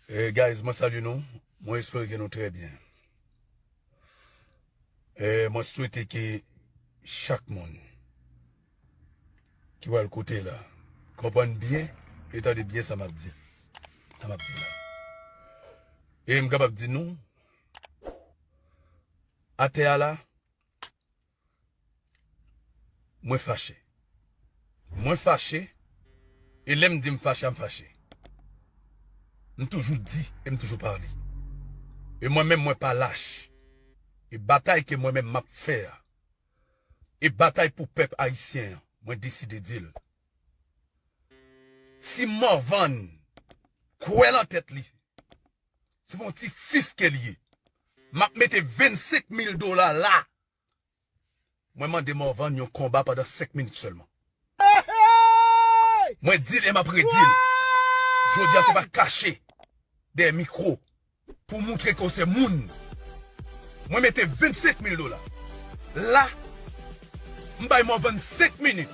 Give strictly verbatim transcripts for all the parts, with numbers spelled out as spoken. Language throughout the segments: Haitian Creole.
Eh, guys, mwen salye nou. Mwen espere ke nou trè byen. Eh, mwen swete ke chak moun ki pral koute la konprann byen e tande byen sa m ap di. Sa m ap di la. E m kapab di nou, atè a la, mwen fache. Mwen fache, e lè m di m fache, a m fache. M toujou di, e m toujou pale. E mwen menm, mwen pa lach. E batay ke mwen menm m ap fè a, e batay pou pèp ayisyen an, mwen deside di l. Si Morvan kwè nan tèt li, se pa yon ti fif ke l ye. M ap mete vennsenk mil dola la. Mwen mande Morvan yon konba pandan senk minit sèlman. Mwen di l e m ap redi l. Jodi a se pa kache dèyè mikwo pou moutre ke w se moun. Mwen mete vennsenk mil dola. La, m bay Morvan senk minit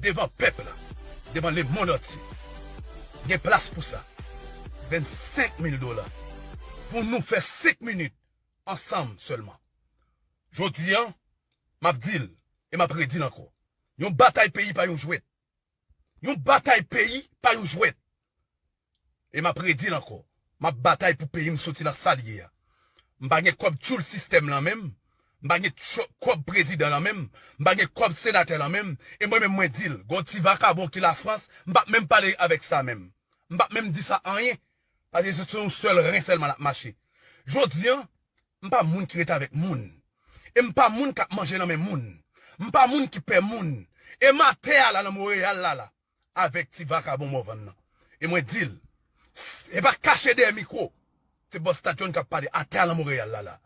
devan pèp la, devan lemonn antye. Gen plas pou sa. Vennsenk mil dola. Pou nou fè senk minit ansanm sèlman. Jodi a, m ap di l, e m ap redi l ankò. Yon batay peyi pa yon jwèt. Yon batay peyi pa yon jwèt. E m ap redi l ankò. M ap batay pou peyi m soti nan sa l ye a. M pa gen kòb tchoul sistèm nan men m. M pa gen tcho-, kòb prezidan nan men m. M pa gen kòb senatè nan men m. E mwen menm mwen di l, gon ti vakabon ki Lafrans, m p ap menm pale avèk sa menm. M p ap menm di sa anyen. Paske se sou yon sèl ren sèlman l ap mache. Jodi a, m pa moun ki ret avèk moun. E m pa moun k ap manje nan men moun. M pa moun ki pè moun. E m atè a la nan Monreyal la la, avèk ti vakabon Morvan nan. E mwen di l, e pa kache dèyè mikwo. Se Busta John k ap pale atè a nan Monreyal la la.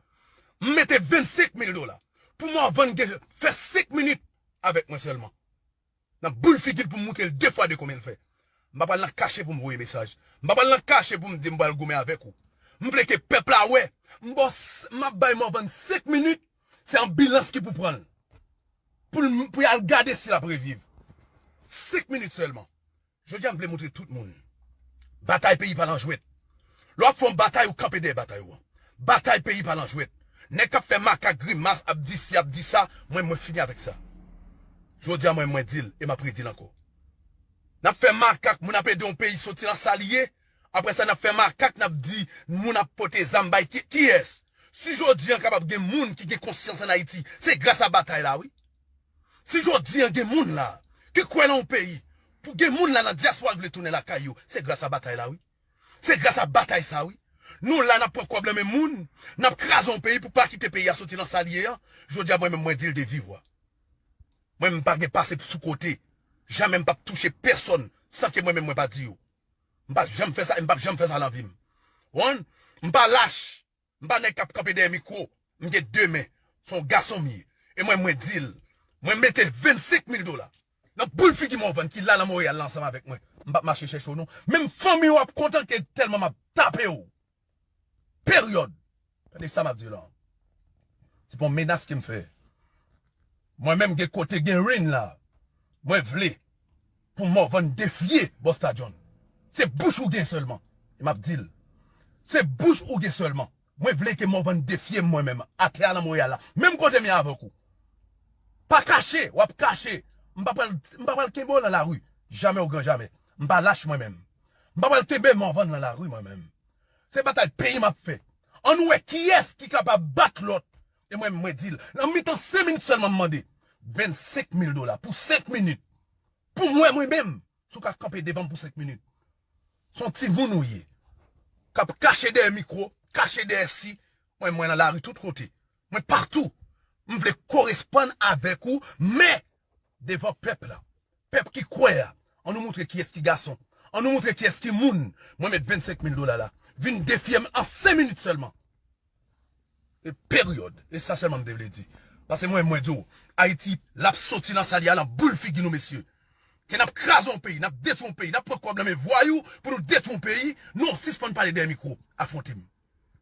M mete vennsenk mil dola pou Morvan gen fè senk minit avèk mwen sèlman. Nan boul figi l pou m moutre l de fwa de konbyen l fè. M pa pral nan kache pou m voye mesaj. M pa pral nan kache pou m di m pral goumen avèk ou. M vle ke pèp la wè. M ba w s-, m ap bay Morvan senk minit. Se anbilans ki pou pran l. Pou l, pou y al gade si l ap reviv. Senk minit sèlman. Jodi a m vle moutre tout moun. Batay peyi pa nan jwèt. Lè w ap fè yon batay, ou kanpe dèyè batay ou an. Batay peyi pa nan jwèt. Nèg k ap fè makak grimas, ap di si, ap di sa, mwen, mwen fini avèk sa. Jodi a, mwen, mwen di l, e m ap redi l ankò. N ap fè makak, moun ap ede yon peyi soti nan sa l ye. Apre sa, n ap fè makak, n ap di moun ap pote zam bay ki, kiyès? Si jodi a kapab gen moun ki gen konsyans ann Ayiti, se gras a batay la, wi. Si jodi a gen moun la ki kwè nan yon peyi, pou gen moun la nan dyaspora k vle tounen lakay yo, se gras a batay la, wi. Se gras a batay sa, wi. Nou la, n ap pran kòb nan men moun, n ap kraze yon peyi pou pa kite peyi a soti nan sa l ye an. Jodi a, mwen menm, mwen di l de viv vwa. Mwen menm, m pa gen pase sou kote. Jamè m p ap touche pèsonn san ke mwen menm, mwen pa di yo. M p ap janm fè sa, e m p ap janm fè sa nan vi m. Ou konprann? M pa lach. M pa nèg k ap kanpe dèyè mikwo. M gen de men. Se yon gason m ye. E mwen, mwen di l, mwen mete vennsenk mil dola nan boul figi Morvan ki la nan Monreyal la ansanm avèk mwen. M p ap mache chèche w non. Menm fanmi w ap kontan ke tèlman m ap tape w. Peryòd. Tande sa m ap di w la. Se pa yon menas ke m fè. Mwen menm gen kote gen ring la. Mwen vle pou Morvan defye Busta John. Se bouch ou gen sèlman. E m ap di l. Se bouch ou gen sèlman. Mwen vle ke Morvan defye m mwen menm. Atè a nan Monreyal la. Menm kote m ye avèk ou. Pa kache, w ap kache. M pa pral, m pa pral kenbe w nan lari. Jamè o gran jamè. M pa lach mwen menm. M pa pral kenbe Morvan nan lari mwen menm. Se batay peyi m ap fè. Ann wè kiyès ki kapab bat lòt. E mwen, mwen di l, nan mitan senk minit sèlman m mande vennsenk mil dola pou senk minit. Pou mwen, mwen menm, si w ka kanpe devan m pou senk minit. Se yon timoun ou ye. K ap kache dèyè mikwo, kache dèyè si. Mwen, mwen nan lari tout kote. Mwen patou. M vle koresponn avèk ou, men devan pèp la. Pèp ki kwè a. Ann nou moutre kiyès ki gason. Ann nou moutre kiyès ki moun. Mwen met vennsenk mil dola la. Vin defye m an senk minit sèlman. E peryòd. E sa sèlman m te vle di. Paske mwen, mwen di w, Ayiti, l ap soti nan sa l ye a nan boul figi nou, mesye. Ke n ap kraze yon peyi, n ap detwi yon peyi, n ap pran kòb nan men vwayou pou nou detwi yon peyi. Non, sispann pale dèyè mikwo, afwonte m.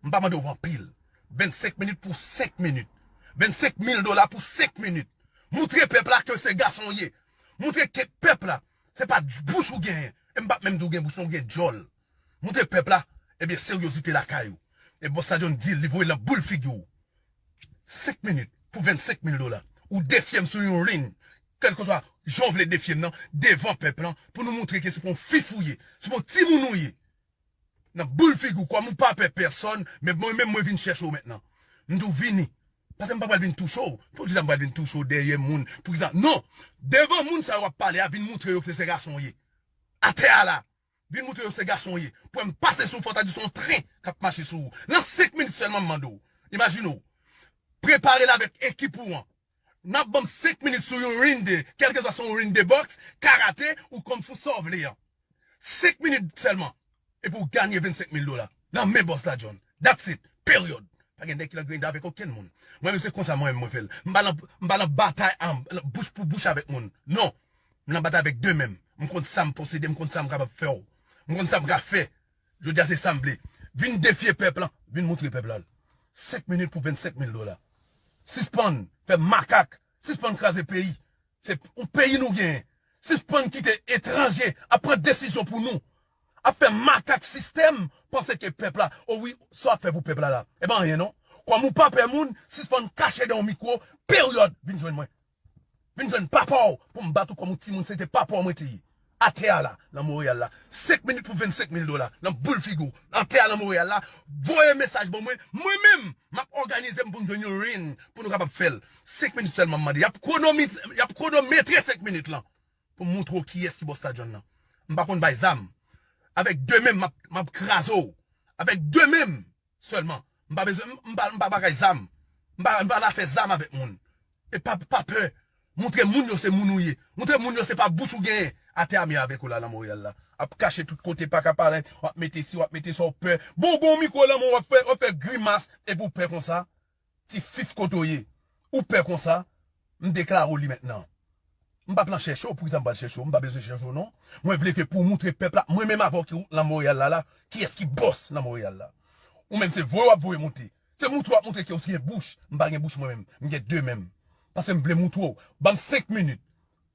M pa mande w anpil. Vennsenk minit pou senk minit. Vennsenk mil dola pou senk minit. Moutre pèp la ke se gason w ye. Moutre ke pèp la, se pa bouch ou genyen. E m p ap menm di w gen bouch, non, w gen djòl. Montre pèp la, ebyen, seryozite lakay ou. E Busta John di l, li voye l nan boul figi w. Senk minit pou vennsenk mil dola. Ou defye m sou yon ring, kèlkeswa jan w vle defye m nan, devan pèp lan, pou nou montre ke se pa yon fifou ye, se pa yon timoun ou ye. Nan boul figi w, kòm ou pa pè pèsòn, men mwen menm mwen vin chèche w mentnan. M di w vini. Paske m pa pral vin touche w. Poukisa m pral vin touche w dèyè moun? Poukisa? Non! Devan moun sa yo w ap pale a, vin montre yo ke se gason w ye. Atè a la. Vin montre yo se gason w ye. Pou m pase sou w, fò ta di se yon tren k ap mache sou ou. Nan senk minit sèlman m mande w. Imajine w. Prepare l avèk ekip ou an. N ap ban m senk minit sou yon ring de, kèlkeswa se yon ring de bòks, karate ou kung fu sa w vle an. Senk minit sèlman. Epi w ganye vennsenk mil dola. Nan men Busta John. That's it. Peryòd. Pa gen nèg ki nan grind avèk okenn moun. Mwen menm se konsa mwen menm mwen fè l. M pa nan, m pa nan batay an, bouch pou bouch avèk moun. Non. M nan batay avèk de men m. M konn sa m posede, m konn sa m kapab fè w. M konn sa m ka fè. Jodi a se sa m vle. Vin defye pèp lan, vin montre pèp la l. Senk minit pou vennsenk mil dola. Sispann fè makak, sispann kraze peyi. Se yon peyi nou genyen. Sispann kite etranje ap pran desizyon pou nou. Ap fè makak sistèm, panse ke pèp la, o wi, sa w ap fè pou pèp la la. E pa anyen non. Kòm ou pa pè moun, sispann kache dèyè yon mikwo, peryòd, vin jwenn mwen. Vin jwenn papa w pou m bat ou kòm yon timoun, se te papa w mwen te ye. Atè a la, nan Monreyal la. Senk minit pou vennsenk mil dola, nan boul figi w. Atè a nan Monreyal la, voye mesaj ban mwen, mwen menm, m ap òganize m pou m jwenn yon ring pou nou kapab fè l. Senk minit sèlman m mande. Y ap kwonomi-, y ap kwonometre senk minit lan pou m montre w kiyès ki Busta John nan. M pa konn bay zam. Avèk de men m, m ap, m ap kraze w. Avèk de men m. Sèlman. M pa bezwen, m, m pa, m pa bagay zam. M pa, m pa nan afè zam avèk moun. E pa, pa pè. Montre moun yo se moun ou ye. Montre moun yo se pa bouch ou genyen. Atè a m ye avèk ou la nan Monreyal la. Ap kache tout kote, pa ka pale, w ap mete si, w ap mete sa, w pè. Bon, w gen yon mikwo lan men w, w ap fè, w ap fè grimas, epi w pè konsa. Ti fif kote w ye. Ou pè konsa. M deklare w li mentnan. M p ap nan chèche w, poukisa m pral chèche w? M pa bezwen chèche w non. Mwen vle ke pou w montre pèp la, mwen menm avè w ki nan Monreyal la la, kiyès ki bòs nan Monreyal la. Ou menm se voye w ap voye monte. Se montre w ap montre ke w gen bouch. M pa gen bouch mwen menm. M gen de men m. Paske m vle montre w. Ban m senk minit.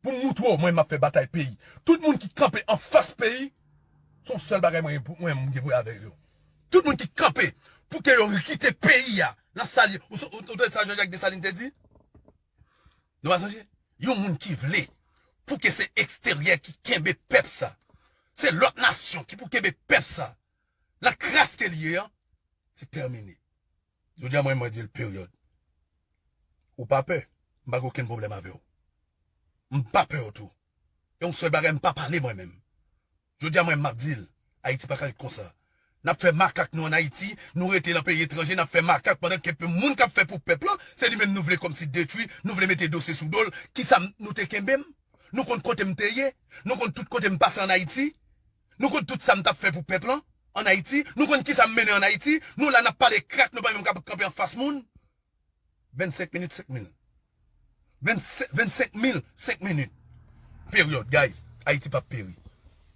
Pou m montre w, mwen m ap fè batay peyi. Tout moun ki kanpe anfas peyi, se yon sèl bagay mwen, mwen m gen pou avèk yo. Tout moun ki kanpe pou ke yo kite peyi a nan sa l ye. Ou, ou, ou tande sa Jean Jacques Dessalines te di? Nou pa sonje? Yon moun ki vle pou ke se eksteryè ki kenbe pèp sa. Se lòt nasyon ki pou kenbe pèp sa. Nan kras ke l ye an, se tèmine. Jodi a mwen, mwen di l peryòd. Ou pa pè, m pa gen okenn pwoblèm avè w. M pa pè w tou. E yon sèl bagay, m pa pale mwen menm. Jodi a mwen, m ap di l, Ayiti pa ka ret konsa. N ap fè makak nou ann Ayiti, nou rete nan peyi etranje, n ap fè makak pandan ke pe-, moun k ap fè pou pèp lan, se li menm nou vle kòmsi detwi, nou vle mete dosye sou do l. Kisa m, nou te kenbe m? Nou konn kote m te ye? Nou konn tout kote m pase ann Ayiti? Nou konn tout sa m t ap fè pou pèp lan ann Ayiti? Nou konn kisa m mennen ann Ayiti? Nou la n ap pale krak, nou pa menm ka kanpe anfas moun. Vennsenk minit, senk mil. Vennsenk, vennsenk mil, senk minit. Peryòd, guys. Ayiti p ap peri.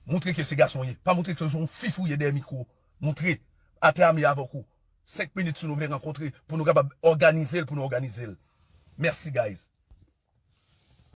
Montre ke se gason w ye. Pa montre ke se yon fif ou ye dèyè mikwo. Montre. Atè a m ye avèk ou. Senk minit si nou vle rankontre pou nou kapab òganize l, pou nou òganize l. Mèsi, guys.